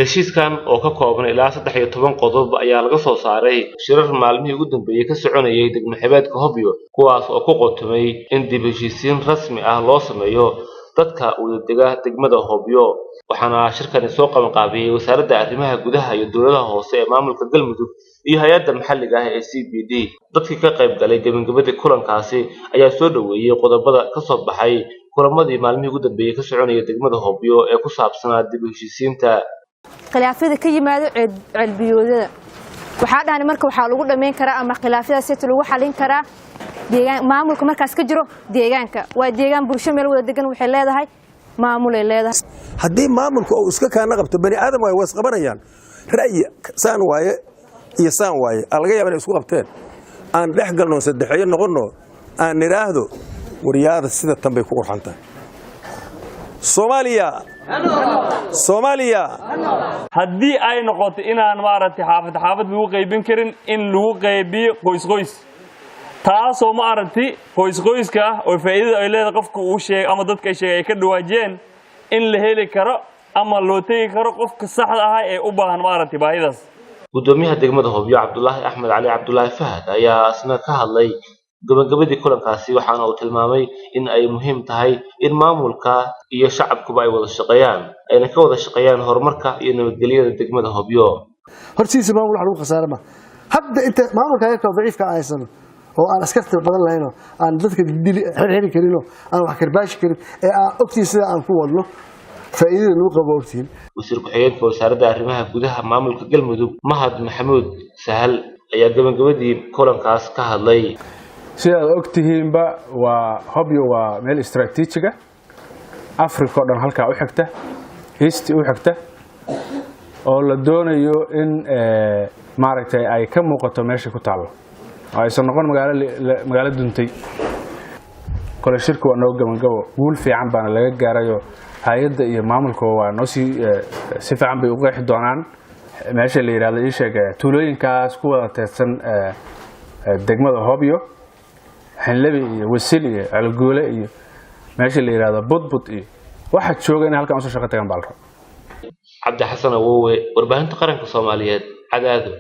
Heshiiskan oo ka kooban ilaa 13 qodob ayaa laga soo saaray shirar maalmihii ugu dambeeyey ka soconayay degmo xeebeedka Hobyo, kuwaas oo ku qotomay in dib heshiisiin rasmi ah loo sameeyo dadka wadadega degmada Hobyo. Waxaana shirkani soo qabanqaabiyey Wasaaradda Arrimaha Gudaha iyo Dowladaha Hoose ee maamulka Galmudug iyo hay-adda maxalliga ah ee CBD. Dadkii ka qayb galay gabagabadii kulankaasi ayaa soo dhoweeyey qodobada ka soo baxay kulamadii maalmihii ugu dambeeyey ka soconayay degmada Hobyo ee ku saabsanaa dib u heshiisiinta. Khilaafyada ka yimaado ceelbiyoodada waxaa dhahani marka waxaa lagu dhammayn karaa ama khilaafyadaas lagu xalin karaa deegaan maamulka markaas ka jiro deegaanka. Waa deegaan bulsho meel wada degan, waxay leedahay maamulay leedahay. Haddii maamulka uu iska kaana qabto, bani aadam waaye, waa isqabanayaan. Ra'yi saan waaye iyo saan waaye aa laga yaaba inay isku qabteen. Aan dhex galno, saddexeeyo noqonno, aan nidhaahdo waryaada sida tan bay ku qurxan tahay Soomaaliya, Soomaaliya. Haddii ay noqoto inaan maaragtay xaafad xaafad lagu qaybin karin, in lagu qaybiyo qoys qoys, taasoo maaragtay qoys qoyska ah oo faa'iidada ay leedahay qofka uu sheegay ama dadka ay sheegay ay ka dhawaajiyeen in la heli karo ama loo tegi karo qofka saxda ah ee u baahan maaragtay baahidaas. Gudoomiyaha degmada Hobyo, Cabdulaahi Axmed Cali Cabdulaahi Fahad, ayaa isna ka hadlay gabagabadii kulankaasi, waxaana uu tilmaamay in ay muhiim tahay in maamulka iyo shacabkuba ay wada shaqeeyaan, ayna ka wada shaqeeyaan horumarka iyo nabadgelyada degmada Hobyo. Hortiisa maamul wax lagu khasaare ma hadda inta maamulka yarka daciifka aan haysano oo aan askarta badan lahayn oo aan dadka dili xirxiri karin oo aan wax karbaashi karin ee aan ogtihiin sida aan ku wadno, faa'iidada lagu qabo ogtihiin. Wasiir ku-xigeenka Wasaaradda Arrimaha Gudaha maamulka Galmudug, Mahad Maxamuud Sahal, ayaa gabagabadii kulankaas ka hadlay. Sidaad og tihiinba, waa Hobyo, waa meel istaraatiijiga Africa oo dhan halkaa u xigta, east u xigta, oo la doonayo in maaragtay ay ka muuqato meesha ku taallo oo aysan noqon magaalo magaalo duntay. Kole shirka waa noo gabangabo, guul fiican baana laga gaarayo. Hay-adda iyo maamulkuba waa noo sii si fiican bay u qeexi doonaan meesha la yidhahdo ii sheeg tuulooyinkaas ku wada teedsan degmada Hobyo, Xinlebi iyo Wasil iyo Ceelguule iyo meesha la yidhahdo Budbud iyo waxa jooga inay halkan usoo shaqo tagaan baa la raba. Cabdi Xasan Awowe, Warbaahinta Qaranka Soomaaliyeed, Cadaado.